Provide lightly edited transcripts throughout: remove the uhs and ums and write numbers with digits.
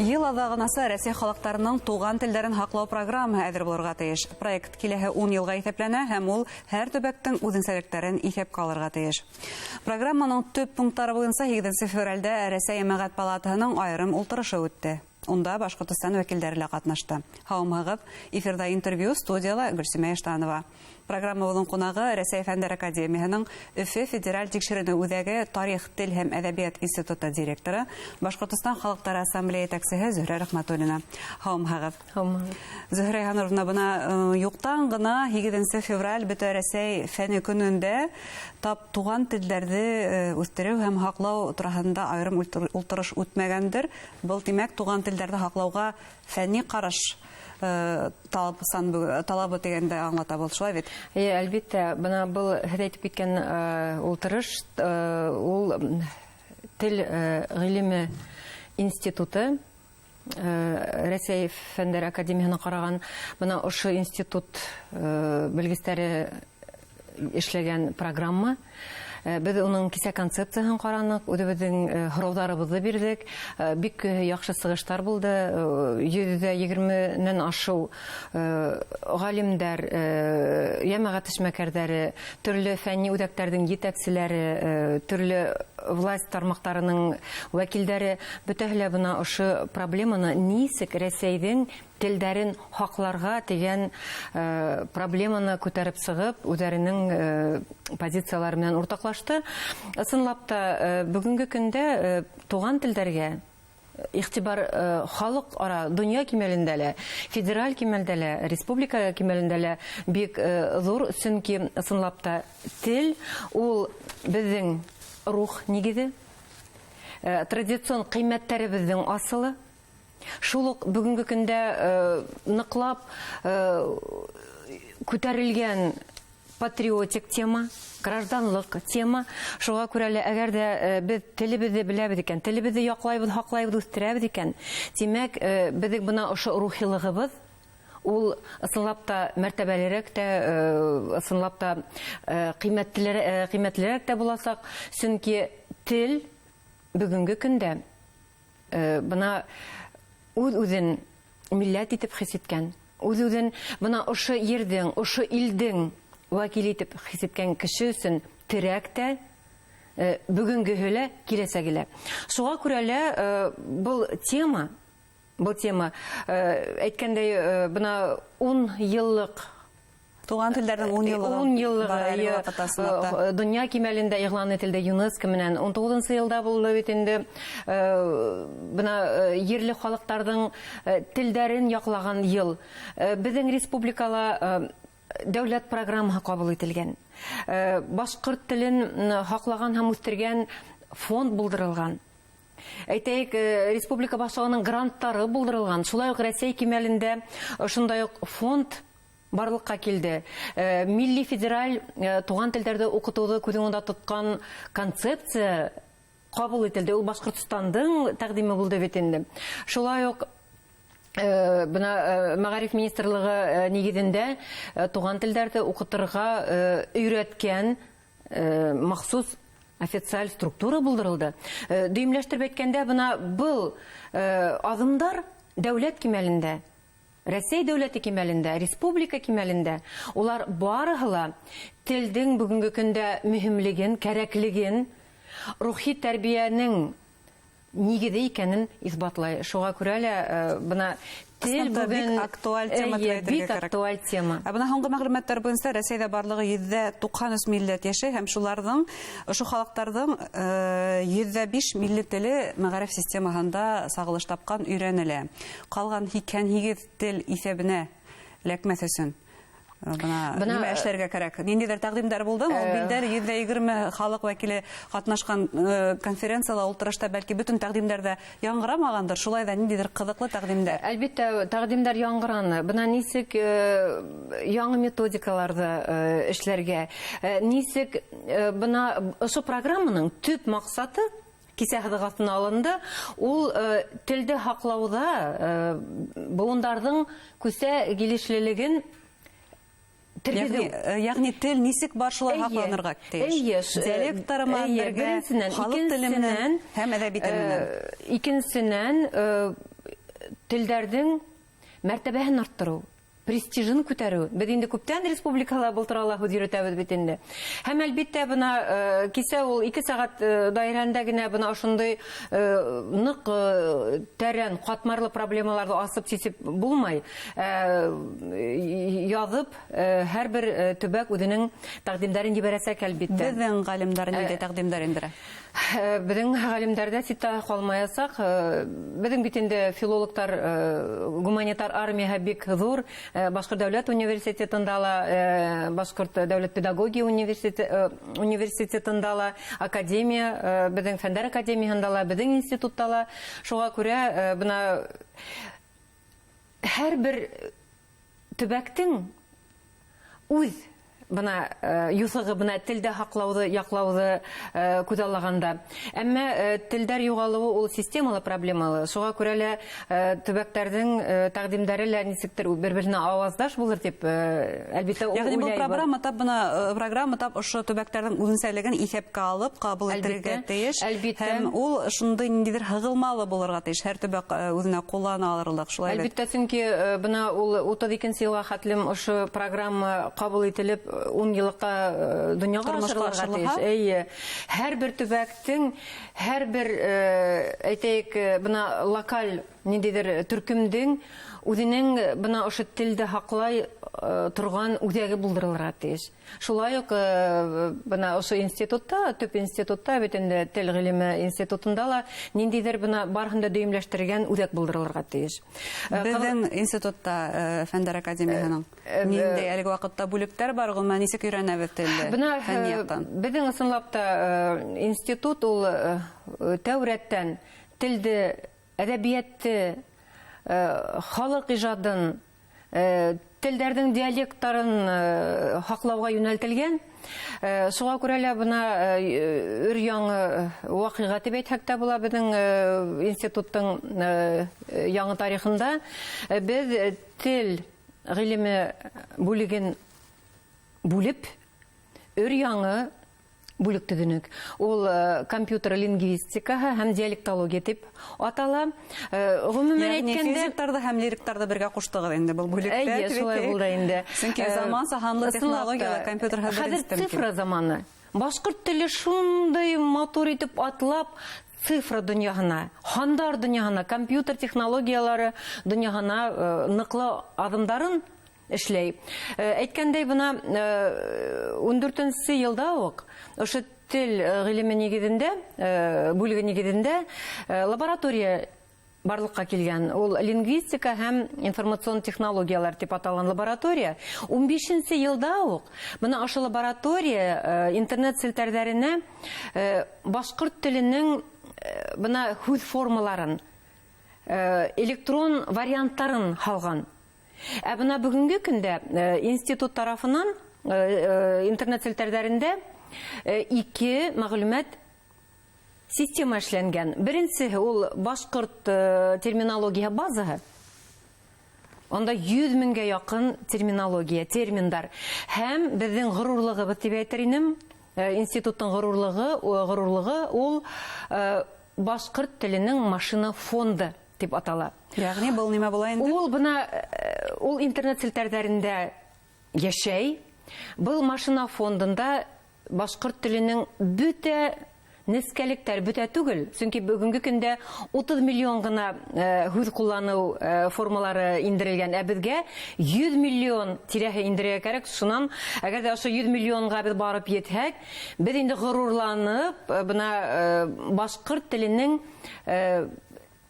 Йыл аҙағынаса Рәсәй халыҡтарының туған телдәрен һаҡлау программаһы әҙер булырға тейеш. Проект киләһе 10 йылға иҫәпләнә һәм ул һәр төбәктең үҙенсәлектәрен иҫәпкә алырға тейеш. Программаның төп пункттары буйынса 8 февралдә Рәсәй Йәмәғәт палатаһының айырым ултырышы үтте. Унда Башҡортостан вәкилдәре лә ҡатнашты. Һаумыһығыҙ! Эфирҙа интервью, студияла Гөлсимә Иштанова. Программабыҙҙың ҡунағы Рәсәй Фәндәр Академияһының Өфө Федераль тикшеренеү үҙәге Тарих, тел һәм әҙәбиәт институты директоры, Башҡортостан Халыҡтары Ассамблея етәксеһе Зөһрә Рәхмәтуллина. Һаумыһығыҙ! Һаумыһығыҙ! Зөһрә Йыһаннуровна, бына юҡтан ғына 8 февраль Бөтә Рәсәй фәне көнөндә тап туған телдәрҙе үҫтереү һәм һаҡлау тураһында айырым ултырыш үтмәгәндер. Был, тимәк, туған телдәрҙе һаҡлауға фәнни ҡараш талабы тигәндә аңлата был, шулай бит? Эйе, әлбиттә, бына был һеҙ әйтеп киткән ултырыш, ул тел ғилеме институты, Рәсәй Фәндәр Академияһына ҡараған бына ошо институт белгестәре эшләгән программа. Беҙ уның кисә концепцияһын ҡараныҡ, үҙебеҙҙең һорауҙарыбыҙҙы бирҙек. Бик яҡшы сығыштар булды. 120-нән ашыу ғалимдар, йәмәғәт эшмәкәрҙәре, төрлө фәнни үҙәктәрҙең етәкселәре, төрлө власть тармаҡтарының вәкилдәре бөтәһе лә бына ошо проблеманы нисек Рәсәйҙең телдәрен һаҡларға тигән проблеманы күтәреп сығып, үҙҙәренең позициялары менән уртаҡлашты. Ысынлап та, бөгөнгө көндә туған телдәргә иғтибар халыҡ ара донъя кимәлендә лә, федераль кимәлдә лә, республика кимәлендә лә бик ҙур, сөнки ысынлап та тел ул беҙҙең рух нигеҙе, традицион ҡиммәттәребеҙҙең асылы. Шул уҡ бөгөнгө көндә ныҡлап күтәрелгән патриотик тема, гражданлыҡ тема. Шуға күрә лә, әгәр ҙә беҙ телебеҙҙе беләбеҙ икән, телебеҙҙе яҡлайбыҙ, һаҡлайбыҙ, үҫтерәбеҙ икән, тимәк, беҙҙең бына ошо рухилығыбыҙ ул ысынлап та мәртәбәлерәк тә, ысынлап та ҡиммәтлерәк тә буласаҡ. Сөнки тел бөгөнгө көндә бына үҙ-үҙен милләт итеп хис иткән, үҙ-үҙен бына ошо ерҙең, ошо илдең вәкиле итеп хис иткән кеше өсөн терәк тә, бөгөнгөһө лә, киләсәге лә. Шуға күрә лә, был тема, әйткәндәй, бына 10 йыллыҡ Туған телдәрҙең 10 йыллығы. 10 йыллығы, Бар әле ваҡытта ысынлап та. Донъя кимәлендә иғлан ителде ЮНЕСКО менән. 19 йылда булды бит инде. Бына ерле халыҡтарҙың телдәрен яҡлаған йыл. Беҙҙең республикала дәүләт программаһы ҡабул ителгән. Башҡорт телен һаҡлаған һәм үҫтергән фонд булдырылған. Әйтәйек, республика башлығының гранттары булдырылған. Шулай уҡ Рәсәй кимәлендә ошондай уҡ фонд барлыҡҡа килде. Милли федераль туған телдәрҙе уҡытыуҙы күҙ уңында тотҡан концепция ҡабул ителде. Ул Башҡортостандың тәҡдиме булды бит инде. Шулай уҡ бына Мәғариф министрлығы нигеҙендә туған телдәрҙе уҡытырға өйрәткән махсус официаль структура булдырылды. Дөйөмләштереп әйткәндә, бына был аҙымдар дәүләт кимәлендә, Рәсәй дәүләте кимәлендә, республика кимәлендә, улар барыһы ла телдең бөгөнгө көндә мөһимлеген, кәрәклеген, рухи тәрбиәнең нигеҙе икәнен иҫбатлай. Шуға күрә лә, бына тел Ысынлап та бик бөгөн актуаль тема Эйе, тип әйтергә бик кәрәк. актуаль тема. Ә бына һуңғы мәғлүмәттәр буйынса Рәсәйҙә барлығы 193 милләт йәшәй һәм шуларҙың, ошо халыҡтарҙың 105 милли теле мәғариф системаһында сағылыш тапҡан, өйрәнелә. Ҡалған 88 тел иҫәбенә эләкмәҫ өсөн бына Бына, нимә эшләргә кәрәк? Ниндәйҙер тәҡдимдәр булдымы? Ул билдәле 120 халыҡ вәкиле ҡатнашҡан конференцияла, ултырышта бәлки бөтөн тәҡдимдәр ҙә яңғырамағандыр, шулай ҙа ниндәйҙер ҡыҙыҡлы тәҡдимдәр. Әлбиттә, тәҡдимдәр яңғыраны. Бына нисек яңы методикаларҙы эшләргә, нисек бына ошо программаның төп маҡсаты кисә һыҙыҡ аҫтына алынды. Ул телде һаҡлауҙа быуындарҙың күсә килешлелеген тергеҙеү. Ягъни тел нисек бар шулай Эйе. һаҡланырға тейеш? Эйе, Диалектары менән эйе, бергә, беренсенән, халыҡ теле менән икенсенән, һәм әҙәби тел менән. Икенсенән, Телдәрҙең мәртәбәһен арттырыу, престижын күтәреү. Беҙ инде күптән республикала был турала һүҙ йөрөтәбеҙ бит инде. Һәм әлбиттә бына кисә ул 2 сәғәт даирәһендә генә бына ошондай ныҡ тәрән ҡатмарлы проблемаларҙы асып сисеп булмай. Яҙып һәр бер төбәк үҙенең тәҡдимдәрен ебәрәсәк әлбиттә. Беҙҙең ғалимдар ниндәй тәҡдимдәр индерә? Беҙҙең ғалимдарҙа ситтә ҡалмаясаҡ. Беҙҙең бит инде филологтар гуманитар армияһы бик ҙур. Башҡорт дәүләт университетында ла, Башҡорт дәүләт педагогия университетында ла, академия, беҙҙең фәндәр академияһында ла, беҙҙең институтта ла. Шуға күрә бына һәр бер төбәктең үҙ бына юҫығы бына телдә һаҡлауҙы, яҡлауҙы күҙаллағанда. Әммә телдәр юғалыуы ул системалы проблемалы. Шуға күрә лә төбәктәрҙең тәҡдимдәре лә нисектер бер-береһенә ауаздаш булыр тип, әлбиттә, Йәғни был программа тап бына программа тап ошо төбәктәрҙең үҙенсәлеген иҫәпкә алып ҡабул ителергә тейеш. Әлбиттә. Һәм ул шундай ниндәйҙер һығылмалы булырға тейеш. Һәр төбәк үҙенә ҡуллана алырлыҡ, шулай бит? Әлбиттә, сөнки бына ул 32 йылға хәтлем ошо программа ҡабул ителеп 10 йыллыҡҡа донъяға ашырылырға тейеш. Эйе. Һәр бер төбәктең, һәр бер, әйтәйек, бына локаль ниндәйҙер төркөмдөң үҙенең бына ошо телде һаҡлай торған үҙәге булдырылырға тейеш. Шулай уҡ бына ошо институтта, төп институтта бит инде тел ғилеме институтында ла ниндәйҙер бына барыһын да дөйөмләштергән үҙәк булдырылырға тейеш. Беҙҙең институтта, Фәндәр академияһының ниндәй әлеге ваҡытта бүлектәр бар, ғөмүмән нисек өйрәнәбеҙ телде? Бына беҙҙең ысынлап та институт ул тәү рәттән телде, әҙәбиәтте, халыҡ ижадын, телдәрҙең диалекттарын һаҡлауға йүнәлтелгән. Шуға күрә лә бына өр яңы ваҡиға тип әйтһәк тә була беҙҙең институттың яңы тарихында. Беҙ тел ғилеме бүлеген бүлеп, өр яңы бүлек төҙөнөк. Ул компьютер лингвистикаһы һәм диалектология тип атала. Ғөмүмән әйткәндә, физиктарҙы һәм лириктарҙы бергә ҡуштығыҙ инде был бүлектә. Эйе, шулай булды инде. Сөнки заманса һанлы технологиялар, компьютер хәҙер цифра заманы. Башҡорт теле шундай матур итеп атлап цифра донъяһына, һандар донъяһына, компьютер технологиялары донъяһына ныҡлы аҙымдарын эшләй. Әйткәндәй, бына 14-нсе йылда уҡ ошо тел ғилеме нигеҙендә, бүлеге нигеҙендә лаборатория барлыҡҡа килгән. Ул лингвистика һәм информацион технологиялар тип аталған лаборатория. 15-нсе йылда уҡ бына ошо лаборатория интернет селтәрҙәренә башҡорт теленең бына һүҙ формаларын, электрон варианттарын һалған. Ә бына бөгөнгө көндә институт тарафынан интернет селтәрҙәрендә 2 мәғлүмәт система эшләнгән. Беренсеһе ул башҡорт терминология базаһы. Унда 100 меңгә яҡын терминология, терминдар. Һәм беҙҙең ғорурлығыбыҙ тип әйтер инем, институттың ғорурлығы ул башҡорт теленең машина фонды тип атала. Йәғни был нимә була инде? Ул бына ул интернет селтәрҙәрендә йәшәй. Был машина фондында башҡорт теленең бөтә нескәлектәр, бөтә түгел, сөнки бөгөнгө көндә 30 миллион ғына һүҙ ҡулланыу формалары индерелгән. Ә беҙгә 100 миллион тирәһе индерергә кәрәк. Шунан, әгәр ҙә ошо 100 миллионға беҙ барып етһәк, беҙ инде ғорурланып, бына башҡорт теленең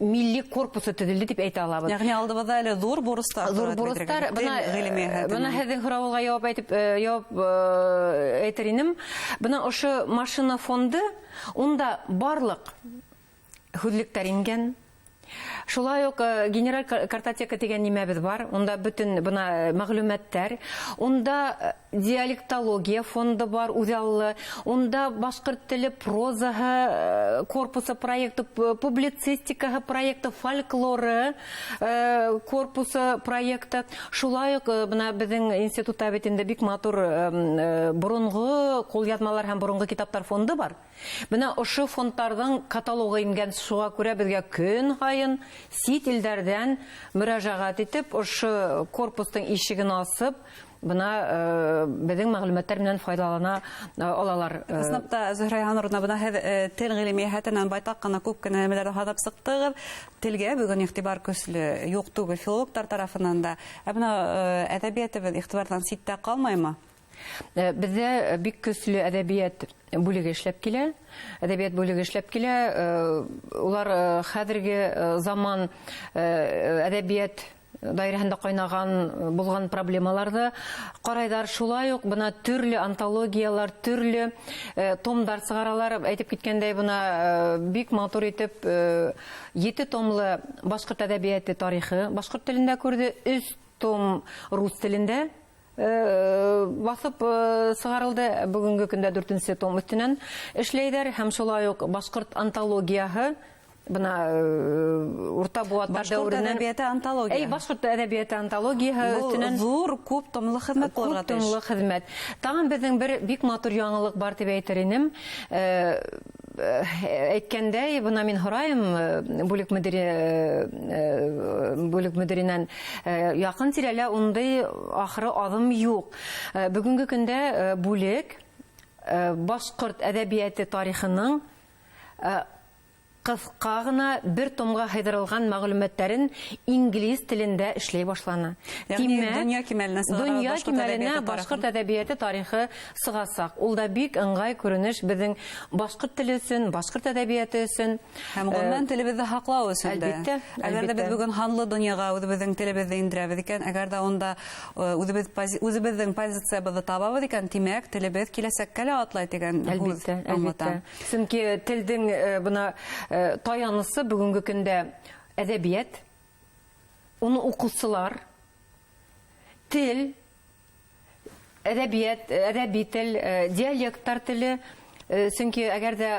милли корпусы төҙөлдө тип әйтә алабыҙ. Йәғни алдыбыҙҙа әле ҙур бурыстар. Ҙур бурыстар. Бына һеҙҙең һорауығыҙға яуап әйтеп, яуап әйтер инем. Бына ошо машина фонды, унда барлыҡ һүҙлектәр ингән. Шулай уҡ генераль картотека тигән нимәбеҙ бар. Унда бөтөн бына мәғлүмәттәр. Унда диалектология фонды бар, үҙаллы. Унда башҡорт теле прозаһы корпусы проекты, публицистикаһы проекты, фольклоры корпусы проекты. Шулай уҡ бына беҙҙең институтта бит инде бик матур боронғо ҡулъяҙмалар һәм боронғо китаптар фонды бар. Бына ошо фондтарҙың каталогы ингән. Шуға күрә беҙгә көн һайын Сит илдәрҙән мөрәжәғәт итеп, ошо корпустың ишеген асып, бына беҙҙең мәғлүмәттәр менән файҙалана алалар. Ысынлап та, Зөһрә Йыһаннуровна, бына һеҙ тел ғилеме йәһәтенән байтаҡ ҡына күп кенә нәмәләрҙе һанап сыҡтығыҙ. Телгә бөгөн иғтибар көслө, юҡ түгел, филологтар тарафынан да. Ә бына әҙәбиәтебеҙ иғтибарҙан ситтә ҡалмаймы? Беҙҙә бик көслө әҙәбиәт бүлеге эшләп килә. Әҙәбиәт бүлеге эшләп килә. Улар хәҙерге заман әҙәбиәт даирәһендә ҡайнаған булған проблемаларҙы ҡарайҙар. Шулай уҡ бына төрлө антологиялар, төрлө томдар сығаралар. Әйтеп киткәндәй, бына бик матур итеп 7 томлы башҡорт әҙәбиәте тарихы башҡорт телендә күрҙе, 3 том рус телендә баҫып сығарылды. Бөгөнгө көндә 4-нсе том өҫтөнән эшләйҙәр. Һәм шулай уҡ башҡорт антологияһы, бына урта быуаттар дәүеренән башҡорт әҙәбиәте антологияһы. Эй, башҡорт әҙәбиәте антологияһы өҫтөнән ҙур күп томлы хеҙмәт булырға тейеш. Күп томлы хеҙмәт. Тағын беҙҙең бер бик матур яңылыҡ бар тип әйтер инем. Әйткәндәй, бына мин һорайым бүлек мөдиренән, яҡын тирәлә ундай ахыры аҙым юҡ. Бөгөнгө көндә бүлек башҡорт әҙәбиәте тарихының ҡыҫҡа ғына бер томға һыйҙырылған мәғлүмәттәрен инглиз телендә эшләй башланы. Тимәк, донъя кимәленә донъя кимәленә башҡорт әҙәбиәте тарихы сығасаҡ. Ул да бик ыңғай күренеш беҙҙең башҡорт теле өсөн, башҡорт әҙәбиәте өсөн. Һәм ғөмүмән телебеҙҙе һаҡлау өсөн дә. Әлбиттә. Әгәр ҙә беҙ бөгөн һанлы донъяға үҙебеҙҙең телебеҙҙе индерәбеҙ икән, әгәр ҙә унда үҙебеҙҙең позициябыҙҙы табабыҙ икән, тимәк, телебеҙ киләсәккә лә атлай тигән һүҙ аңлата. Сөнки телдең бына таянысы бөгөнгө көндә әҙәбиәт, уны уҡыусылар, тел, әҙәбиәт, әҙәби тел, диалекттар теле. Сөнки әгәр ҙә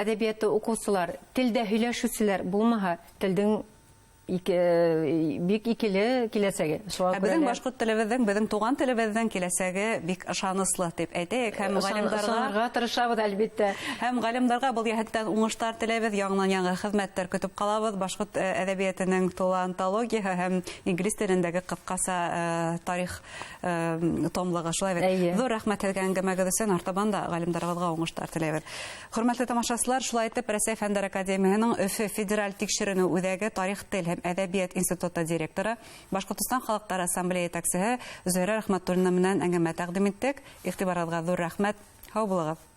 әҙәбиәтте уҡыусылар, телдә һөйләшеүселәр булмаһа, телдең бик икеле киләсәге. Беҙҙең башҡорт телебеҙҙең, беҙҙең туған телебеҙҙең киләсәге бик ышаныслы тип әйтәйек. Һәм ышанырға тырышабыҙ, әлбиттә. Һәм ғалимдарға был йәһәттән уңыштар теләйбеҙ, яңынан-яңы хеҙмәттәр көтөп ҡалабыҙ. Башҡорт әҙәбиәтенең тулы антологияһы һәм инглиз телендәге ҡыҫҡаса тарих томлығы, шулай бит. Ҙур рәхмәт һеҙгә әңгәмәгеҙ өсөн, артабан да ғалимдарығыҙға уңыштар теләйбеҙ. Хөрмәтле тамашасылар, шулай итеп Рәсәй Фәндәр Академияһының Өфө федераль тикшеренеү үҙәге тарих, тел һәм әҙәбиәт институты директоры, Башҡортостан халыҡтары ассамблея етәксеһе Зөһрә Рәхмәтуллина менән әңгәмә тәҡдим иттек. Иғтибарығыҙға ҙур рәхмәт. Һау булығыҙ.